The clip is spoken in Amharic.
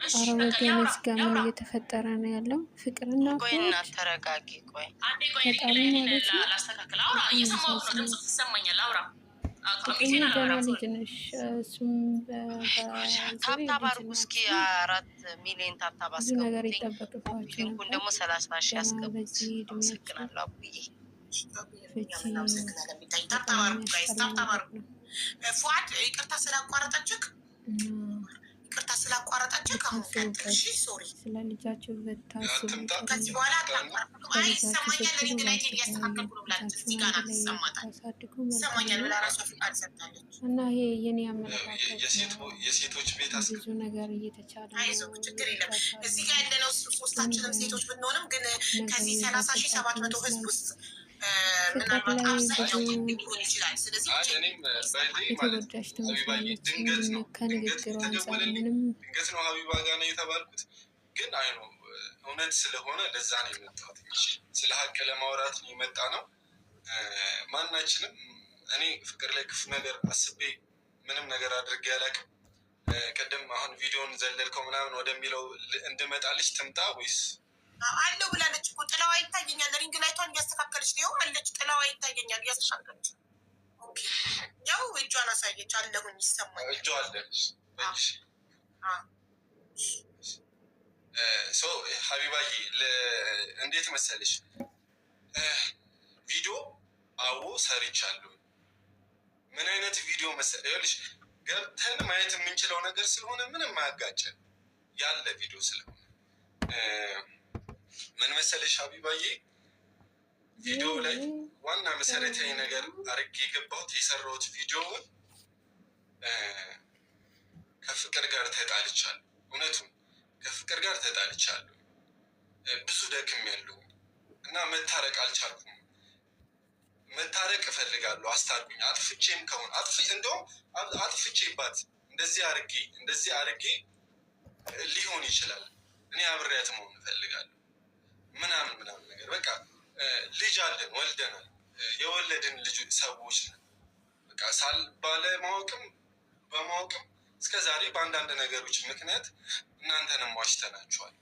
አረ ወገን፣ እዚህ ጋር ምን እየተፈጠረ ነው ያለው? ፍቅርና ቆይ እናት ተረጋጊ። ቆይ ተጣሉ ማለት ነው። ፍቅርኛ ገና ልጅ ነሽ፣ እሱም Tap tap አድርጉ እስኪ፣ 4 ሚሊዮን tap tap ብዙ ነገር አስገቡትኝ። ይጠበቅባቸው Link ኡን ነበር። ደግሞ 30,000 ገና አስገቡት። በዚህ እድሜያቸው አመሰግናለሁ አቡዬ። ፍቺ እናመሰግናለን። ቢታይ በጣም Tap tap አድርጉ guys፣ የሚያስጠላ Tap tap ነገር አድርጉ። ነው። ፉአድ ይቅርታ ስላቋረጠችክ እና ይቅርታ ስላቋረጠችክ። አሁን ቀጥል። ብታስቡበት፣ እሺ sorry። ስለ ልጃችሁ ብታስቡ አትምጣ። ጥሩ ከዚህ ነው። በኋላ አታቋርጥም። አይ በልጃችሁ ይሰማኛል። ስትሉ Ring light ኤን ባትለያዩ፣ እያስተካከልኩ ነው ብላለች። እዚህ ልጃችሁን ጋር አንድ ናት፣ ላይ ይሰማታል። ብታሳድጉ መልካም ይሰማኛል ነው። ብላ ራሷ ፍቃድ ሰጥታለች። እና ይሄ የኔ አመለካከት ነው። የሴቶች ቤት ብዙ ነገር እየተቻለ አይዞህ ነው፣ ችግር የለም። እየተቻቻሉ እዚህ ጋር ያለነው ግን ሶስታችንም ሴቶች ብንሆንም ግን ነገሩ ከዚህ 30,700 የባሰባት ህዝብ ይመስላል። ውስጥ ፍቅር ምናልባት ላይ አብዛኛው ብዙ ወንድ ሊሆን ይችላል። ስለዚህ አይ እኔም ባይዜ ማለት የተጎዳች ሀቢባዬ ትመስላለች። ድንገት ነው፣ ድንገት ከንግግሩ አንጻር የተደወለልኝ ምንም ድንገት ነው፣ ሀቢባ ጋር ነው የተባልኩት። ግን አይ ነው እውነት ስለሆነ ለዛ ነው የመጣሁት። እሺ ስለ ሀቅ ለማውራት ነው የመጣ ነው። ማናችንም እኔ ፍቅር ላይ ክፉ ነገር አስቤ ምንም ነገር አድርጌ አላውቅም። ቅድም አሁን ቪዲዮን ዘለልከው ምናምን ወደሚለው እንድመጣልሽ ትምጣ ወይስ? አለው ብላለች እኮ፣ ጥላዋ ይታየኛል። Ring light ቷን እያስተካከለች ነው አለች። ጥላዋ ይታየኛል፣ እያስተካከለች። Okay ያው እጇን አሳየች። አለሁኝ፣ ይሰማኛል። እጇ አለች። እሺ so ሀቢባዬ እንዴት መሰለሽ፣ ቪዲዮ አዎ ሰርቻለሁ። ምን አይነት ቪዲዮ መሰለሽ? ይኸውልሽ ገብተን ማየት የምንችለው ነገር ስለሆነ ምንም አያጋጨን ያለ ቪዲዮ ስለሆነ፣ ምን መሰለሽ ሀቢባዬ፣ ቪዲዮ ላይ ዋና መሰረታዊ ነገር አድርጌ የገባሁት የሰራሁት ቪዲዮውን ከፍቅር ጋር ተጣልቻለሁ። እውነቱን ከፍቅር ጋር ተጣልቻለሁ። ብዙ ደክሜያለሁ እና መታረቅ አልቻልኩም። መታረቅ እፈልጋለሁ፣ አስታርቁኝ። አጥፍቼም ከሆነ እንደውም አጥፍቼባት እንደዚህ አርጌ ሊሆን ይችላል። እኔ አብሬያት መሆን እፈልጋለሁ ምናምን ምናምን ነገር፣ በቃ ልጅ አለን፣ ወልደናል። የወለድን ልጅ ሰዎች ነን። በቃ ሳል ባለማወቅም በማወቅም እስከ ዛሬ በአንዳንድ ነገሮች ምክንያት እናንተንም ዋሽተናችኋል።